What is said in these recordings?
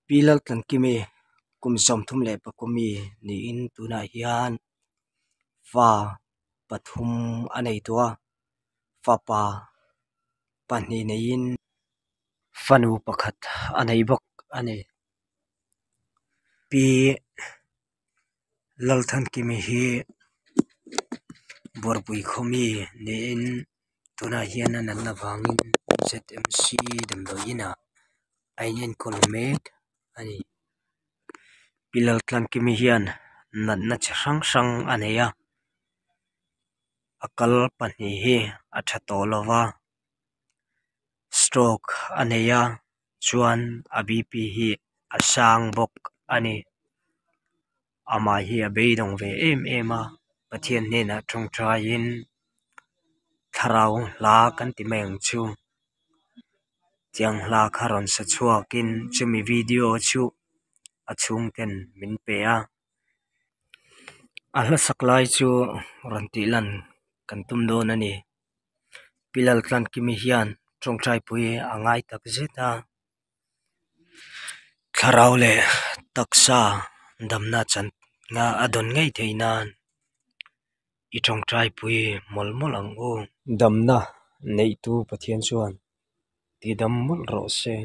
Pi Laltlankimi kum 33 mi niin tunah hian fa pathum a nei tawh a fapa pahnih neiin fanu pakhat a nei bawk a ni. Pi Lalthankimi hi Buarpui khaw mi niin tunah hian a natna vangin Z M C damdawi inah a inenkawl mek a ni. Pi Laltlankimi hian natna chi hrang hrang a nei a a kal pahnih hi a tha tawh lo va stroke a nei a chuan a b p hi a sang bawk a ni amah hi a beidawng ve em em a Pathian hnenah tawngtaiin thlarau hla kan ti mai ang chu tiang hla kha rawn sa chhuakin chumi video chu a chhungten min pe a a hla sak lai chu rawn tih lan kan tum dawn a ni Pi Laltlankimi hian tawngtai pui a ngai tak zet a thlarau leh taksa damna chan a dawn ngei theih nan i tawngtai pui mawlh mawlh ang u. Damna neihtu Pathian chuan tidam mawlh rawh se.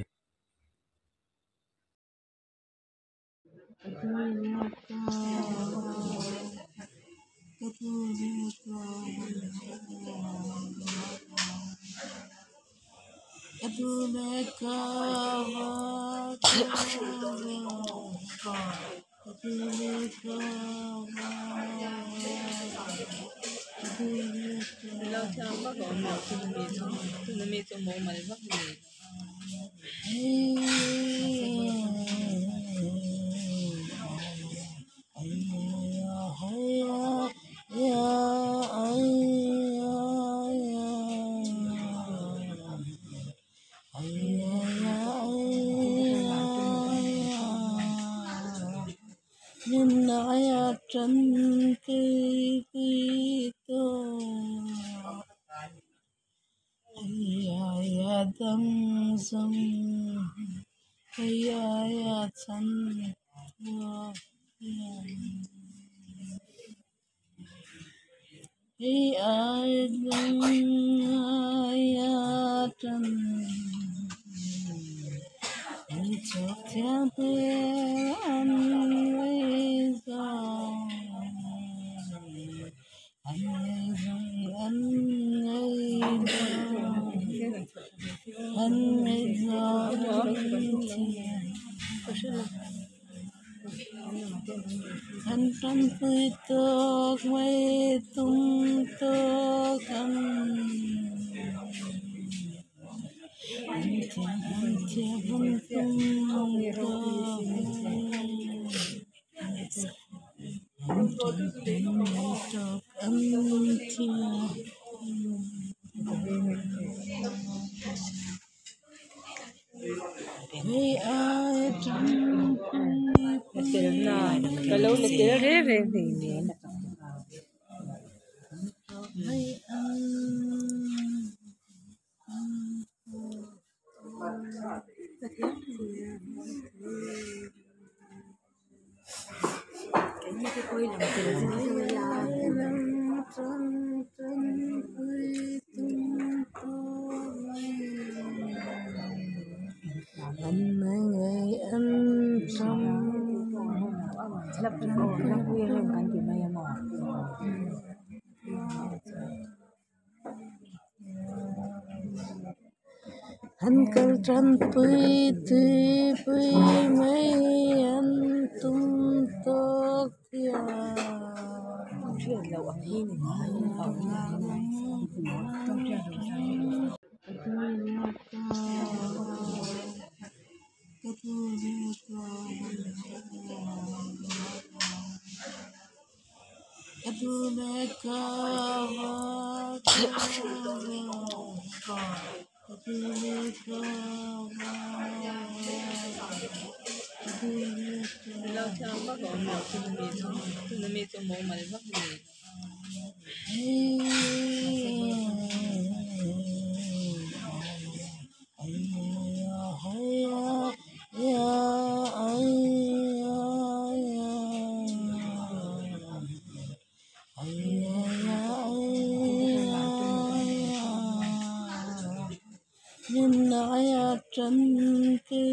Tanpui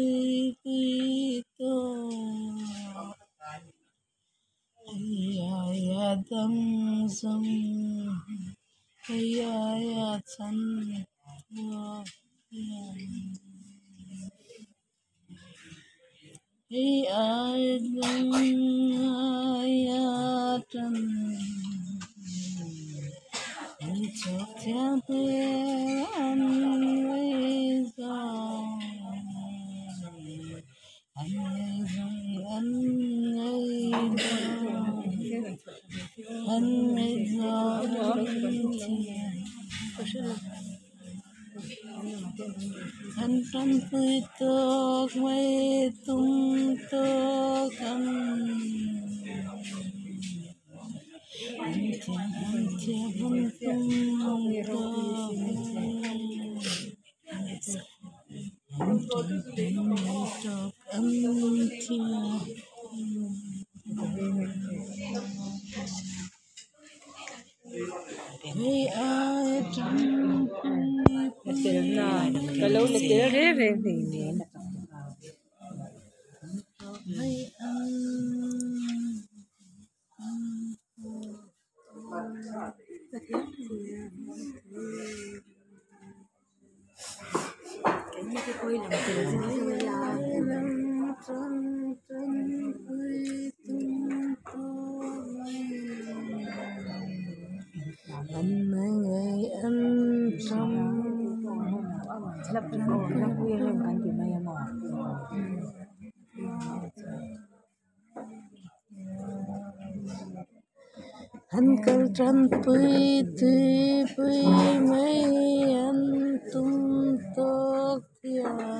tawk hei aia dang zawng hei aia chan tawk hian hei ai dang aia tan hei chawk thiang hmel an ngei zawng an ngei zawng an ngei zawng an ngei zawng an tanpui tawk mai tum tawk an an thiam an thiam an tum tawk an tanpui mai tawk an thiam. Hei ai An kal tanpui tuipui mai an tum tawk thiam.